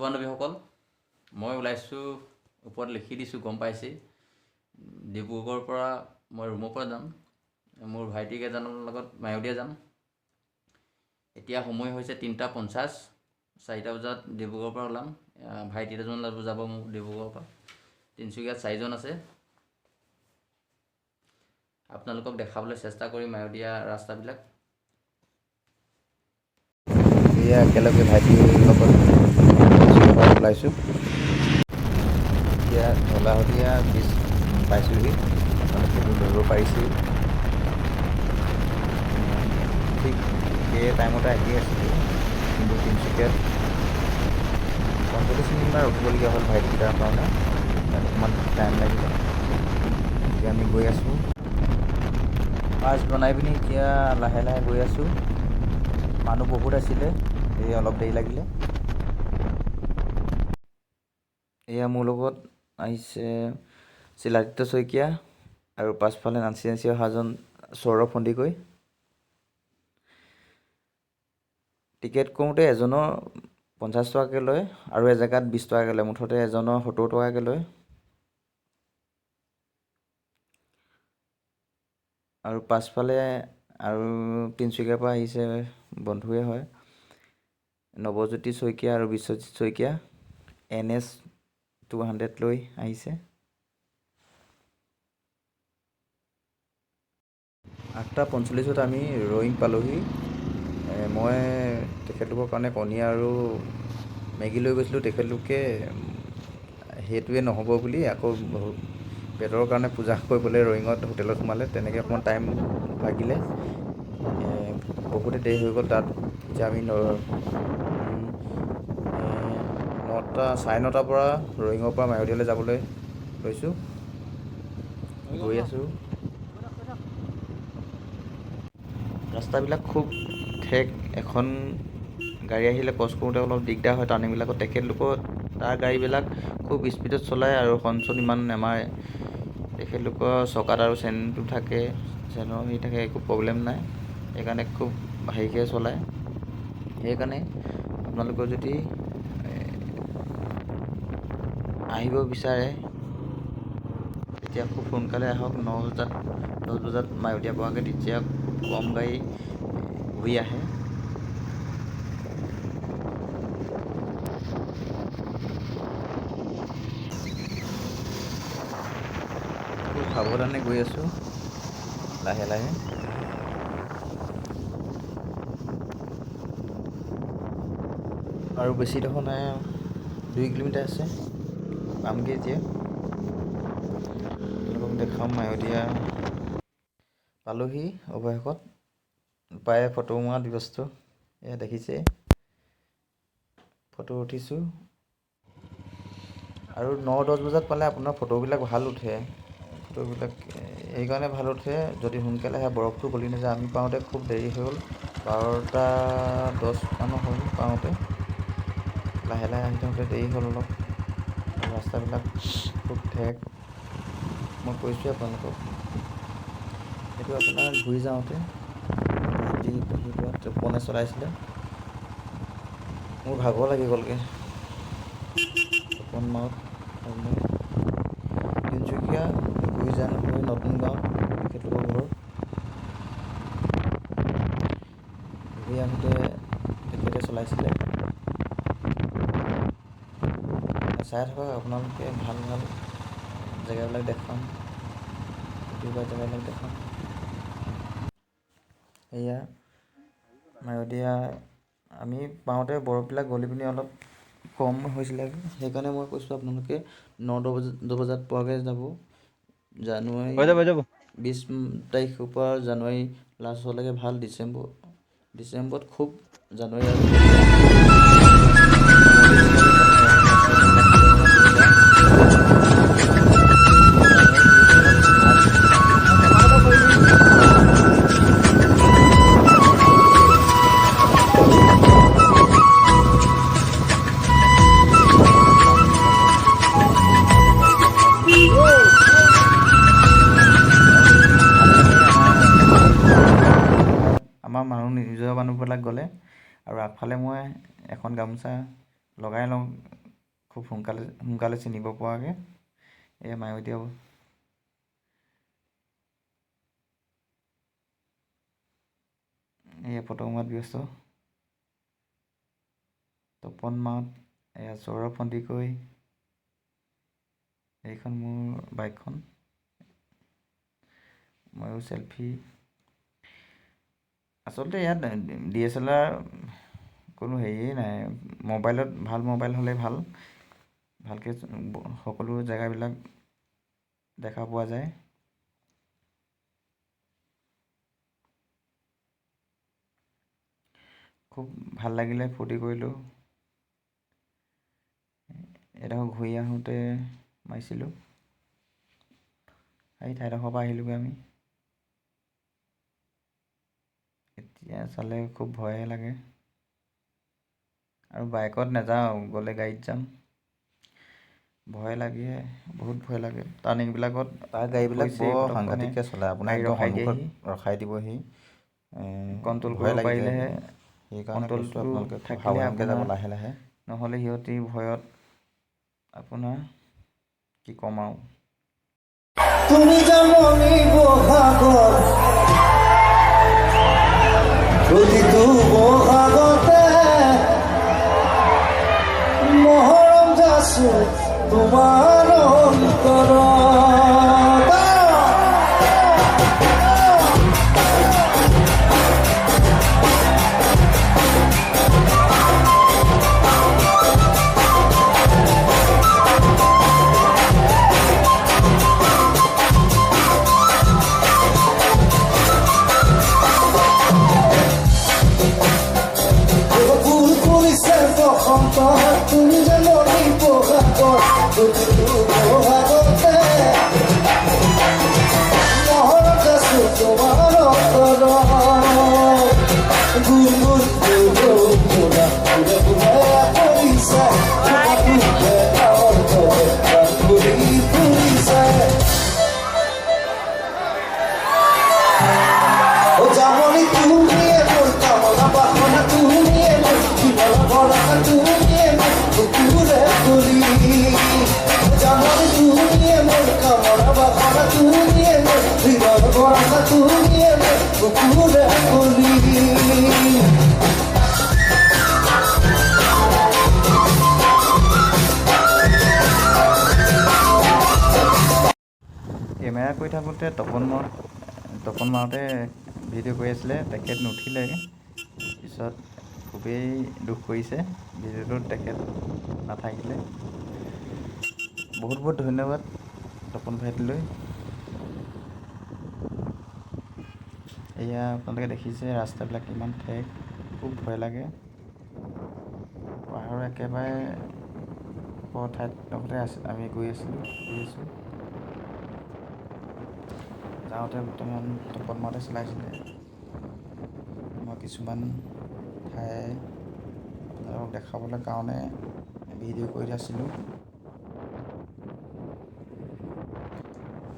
বান্ধৱীসকল, মই ওলাইছোঁ, ওপৰত লিখি দিছোঁ, গম পাইছেই। ডিব্ৰুগড়ৰ পৰা মই ৰুমৰ পৰা যাম, মোৰ ভাইটি কেইজনৰ লগত মায়'দিয়া যাম। এতিয়া সময় হৈছে 3:50, 4টা বজাত ডিব্ৰুগড়ৰ পৰা ওলাম। ভাইটি এজন যাব মোক ডিব্ৰুগড়ৰ পৰা। তিনিচুকীয়াত 4জন আছে। আপোনালোকক দেখাবলৈ চেষ্টা কৰিম মায়'দিয়া ৰাস্তাবিলাক। এয়া একেলগে ভাইটিৰ লগত ওলাইছোঁ। এতিয়া ঢলা শদিয়া ব্ৰিজ পাইছোঁহি, আপোনালোকে ধৰিব পাৰিছেই। ঠিক সেই টাইমতে আহি আছিলোঁ, কিন্তু তিনিচুকীয়াত 45 মিনিটমান ৰখিবলগীয়া হ'ল ভাইটিকেইটাৰ কাৰণে, তাত অকণমান টাইম লাগিলে। এতিয়া আমি গৈ আছোঁ, পাছ বনাই পিনি এতিয়া লাহে লাহে গৈ আছোঁ। মানুহ বহুত আছিলে, এই অলপ দেৰি লাগিলে। এয়া মোৰ লগত আহিছে শিলাদিত্য শইকীয়া আৰু পাছফালে নাচি নাচি অহাজন সৌৰভ সন্দিকৈ। টিকেট কৰোঁতে এজনৰ 50 টকাকৈ লয় আৰু এজেগাত 20 টকাকৈ লয়, মুঠতে এজনৰ 70 টকাকৈ লয়। আৰু পাছফালে আৰু তিনিচুকীয়াৰ পৰা আহিছে বন্ধুৱে হয়, নৱজ্যোতি শইকীয়া আৰু বিশ্বজিৎ শইকীয়া, NS 200 লৈ আহিছে। 8:45 আমি ৰয়িং পালোহি। মই তেখেতলোকৰ কাৰণে কণী আৰু মেগী লৈ গৈছিলোঁ। তেখেতলোকে সেইটোৱে নহ'ব বুলি আকৌ পেটৰ কাৰণে পূজা কৰিবলৈ ৰয়িঙত হোটেলত সোমালে। তেনেকৈ অকণমান টাইম লাগিলে, বহুতে দেৰি হৈ গ'ল তাত। এতিয়া আমি 9টা 9:30ৰ পৰা ৰয়িঙৰ পৰা মায়'দিয়ালৈ যাবলৈ লৈছোঁ, গৈ আছোঁ। ৰাস্তাবিলাক খুব ঠেক, এখন গাড়ী আহিলে ক্ৰছ কৰোঁতে অলপ দিগদাৰ হয় টাৰ্ণিংবিলাকত। তেখেতলোকৰ তাৰ গাড়ীবিলাক খুব স্পীডত চলায় আৰু হৰ্ণ ইমান নামাৰে। তেখেতলোকৰ চকাত আৰু চেনটো থাকে, চেনৰ হেৰি থাকে, একো প্ৰব্লেম নাই, সেইকাৰণে খুব হেৰিকৈ চলায়। সেইকাৰণে আপোনালোকৰ যদি আহিব বিচাৰে তেতিয়া খুব সোনকালে আহক, 9 বজাত 10 বজাত মায়'দিয়া পোৱাকৈ, তেতিয়া খুব কম গাড়ী ঘূৰি আহে। খুব সাৱধানে গৈ আছোঁ, লাহে লাহে। আৰু বেছি ডোখৰ নাই, 2 কিলোমিটাৰ আছে, পামগৈ এতিয়া। তেওঁলোকক দেখাম মায়'দিয়া পালোহি অৱশেষত। প্ৰায়ে ফটো মৰাত ব্যস্ত, এয়া দেখিছে, ফটো উঠিছোঁ। আৰু 9-10 বজাত পালে আপোনাৰ ফটোবিলাক ভাল উঠে। ফটোবিলাক এইকাৰণে ভাল উঠে, যদি সোনকালে আহে বৰফটো গলি নাযায়। আমি পাওঁতে খুব দেৰি হৈ গ'ল, 12:10 মানৰ হ'ল পাওঁতে। লাহে লাহে আহি থাকোঁতে দেৰি হ'ল অলপ। ৰাস্তাবিলাক খুব ঠেক, মই কৈছোঁৱে আপোনালোকক। এইটো আপোনাৰ ঘূৰি যাওঁতে ভাইটি তপনে চলাইছিলে, মোৰ ভাগৰ লাগি গ'লগৈ। তপন মাউত আৰু মই তিনিচুকীয়া গুইজান হৈ নতুন গাঁৱত তেখেতলোকৰ ঘৰ। ঘূৰি আহোঁতে তেখেতে চলাইছিলে। চাই থাকক আপোনালোকে, ভাল ভাল জেগাবিলাক দেখুৱাম, কেতিয়াবা জেগাবিলাক দেখুৱাম। এয়া মায়'দিয়া আমি পাওঁতে বৰফবিলাক গলি পিনি অলপ কম হৈছিলে, সেইকাৰণে মই কৈছোঁ আপোনালোকে 9-10 বজাত পোৱাকৈ যাব। জানুৱাৰী 20 তাৰিখৰ পৰা জানুৱাৰী লাষ্টলৈকে ভাল, ডিচেম্বৰত খুব জানুৱাৰী আৰু আমাৰ মানুহ নিজৰ মানুহবিলাক গ'লে আৰু আগফালে মই এখন গামোচা লগাই লওঁ, খুব সোনকালে সোনকালে চিনিব পৰাকৈ। এয়া মায়'দিয়া। এয়া ফটো মৰাত ব্যস্ত তপন মাউত, এয়া সৌৰভ সন্দিকৈ। এইখন মোৰ বাইকখন, ময়ো চেলফি। আচলতে ইয়াত DSLR কোনো হেৰিয়েই নাই। মোবাইলত ভাল মোবাইল হ'লে ভাল, ভালকৈ সকলো জেগাবিলাক দেখা পোৱা যায়। খুব ভাল লাগিলে, ফূৰ্তি কৰিলোঁ। এডোখৰ ঘূৰি আহোঁতে মাৰিছিলোঁ। সেই ঠাইডোখৰৰ পৰা আহিলোঁগৈ আমি। এতিয়া চালে খুব ভয়ে লাগে। আৰু বাইকত নাযাওঁ, গ'লে গাড়ীত যাম। ভয় লাগে, বহুত ভয় লাগে টাৰ্ণিংবিলাকত। তাৰ গাড়ীবিলাক হৈছেই বৰ পটকনে সাংঘাতিককৈ চলায়, আপোনাৰ গাড়ী একদম ৰখাই সন্মুখত দিয়েহি। ৰখাই দিবহি, কণ্ট্ৰল ভয় কৰিব লাগি যায়। পাৰিলেহে, সেইকাৰণে কৈছোঁ কণ্ট্ৰলটো আপোনালোকে খুব থাকিলে সাৱধানকৈ যাব, আপোনাৰ লাহে লাহে। নহ'লে সিহঁতি ভয়ত আপোনাৰ কি ক'ম আৰু। তুমি জাননী বহাগৰ, প্ৰতিটো বহাগতে মহৰম যাচো তোমাৰ অন্তৰত। ফুল ফুলিছে বসন্ত, তুমি জাননী বহাগৰ, প্ৰতিটো বহাগতে মহৰম যাচো তোমাৰ অন্তৰত। গুণগুণ ফুলে ফুলে পৰিছে, ফুলে ঘূৰি ফুৰিছে। ও জামনি, তুমি মোৰ কামনা বাসনা, তুমি মোৰ বিমল ভৰা, তুমি মোৰ বুকুৰে ফুলি। জামনি, তুমি মোৰ কামনা বাসনা, তুমি মোৰ বিমল ভৰা, তুমি মোৰ বুকুৰে ফুলি। কেমেৰা কৰি থাকোঁতে তপন মাউতে ভিডিঅ' কৰি আছিলে, তেখেত নুঠিলে। পিছত খুবেই দুখ কৰিছে, ভিডিঅ'টোত তেখেত নাথাকিলে। বহুত বহুত ধন্যবাদ তপন ভাইটিলৈ। এয়া আপোনালোকে দেখিছে ৰাস্তাবিলাক কিমান ঠেক, খুব ভয় লাগে। পাহাৰৰ একেবাৰে ওপৰ ঠাইত লগতে আছে আমি গৈ আছিলোঁ, গৈ আছোঁ। যাওঁতে বৰ্তমান তপন মাউতে চলাইছিলে। মই কিছুমান ঠাই আপোনালোকক দেখাবলৈ কাৰণে ভিডিঅ' কৰি আছিলোঁ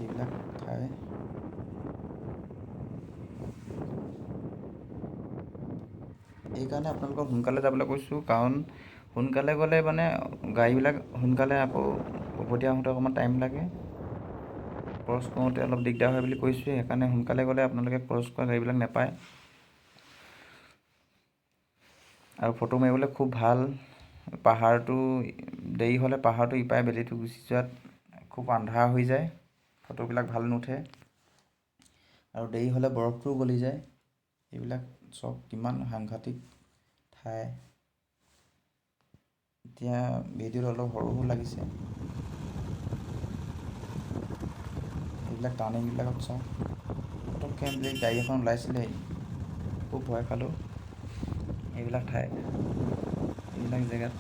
এইবিলাক ঠাই। এইকাৰণে আপোনালোকক সোনকালে যাবলৈ কৈছোঁ, কাৰণ সোনকালে গ'লে মানে গাড়ীবিলাক সোনকালে আকৌ উভতি আহোঁতে অকণমান টাইম লাগে, ক্ৰছ কৰোঁতে অলপ দিগদাৰ হয় বুলি কৈছোঁ। সেইকাৰণে সোনকালে গ'লে আপোনালোকে ক্ৰছ কৰা গাড়ীবিলাক নাপায়। আৰু ফটো মাৰিবলৈ খুব ভাল। পাহাৰটো দেৰি হ'লে পাহাৰটো ইপাৰে বেলিটো গুচি যোৱাত খুব আন্ধাৰ হৈ যায়, ফটোবিলাক ভাল নুঠে। আৰু দেৰি হ'লে বৰফটোও গলি যায়। এইবিলাক চব কিমান সাংঘাতিক ঠাই। এতিয়া ভিডিঅ'টো অলপ সৰু সৰু লাগিছে। এইবিলাক টাৰ্ণিংবিলাকত চাওক, পটককৈ বুলি গাড়ী এখন ওলাইছিলেই, খুব ভয় খালোঁ। এইবিলাক ঠাই, এইবিলাক জেগাত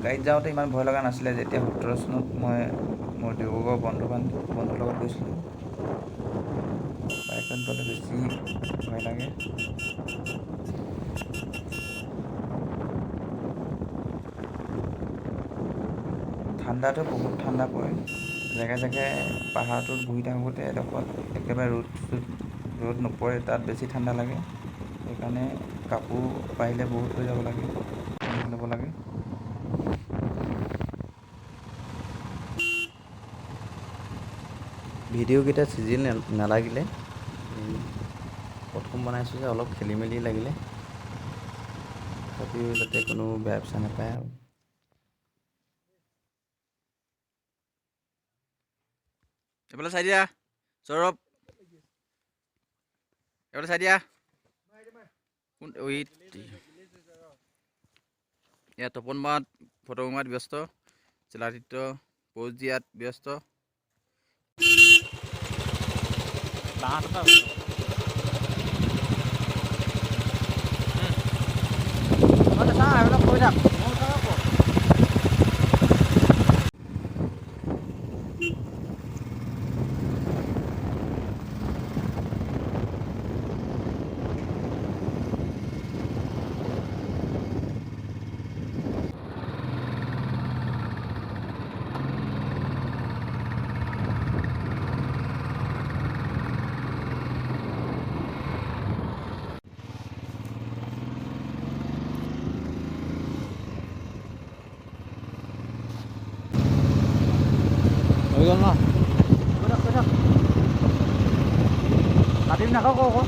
গাড়ীত যাওঁতে ইমান ভয় লগা নাছিলে। যেতিয়া 17 চনত মই মোৰ ডিব্ৰুগড় বন্ধুৰ লগত গৈছিলোঁ, বাইকত গ'লে বেছি ভয় লাগে। ঠাণ্ডাটো বহুত ঠাণ্ডা পৰে। জেগাই জেগাই পাহাৰটোত বহি থাকোঁতে এডোখৰত একেবাৰে ৰ'দ নপৰে, তাত বেছি ঠাণ্ডা লাগে। সেইকাৰণে কাপোৰ পাৰিলে বহুত লৈ যাব লাগে, ল'ব লাগে। ভিডিঅ'কেইটা চিজিল নালাগিলে, প্ৰথম বনাইছোঁ যে অলপ খেলি মেলি লাগিলে, তথাপিও যাতে কোনো বেয়া চেয়া নাপায় আৰু। এইফালে চাই দিয়া সৌৰভ, এইফালে চাই দিয়া। কোন ইয়াত তপন মাত ফটো মাত ব্যস্ত, শিলাদিত্য প'জ দিয়াত ব্যস্ত। হৈ গ'ল ন? কাটিম নাখাওঁ আকৌ।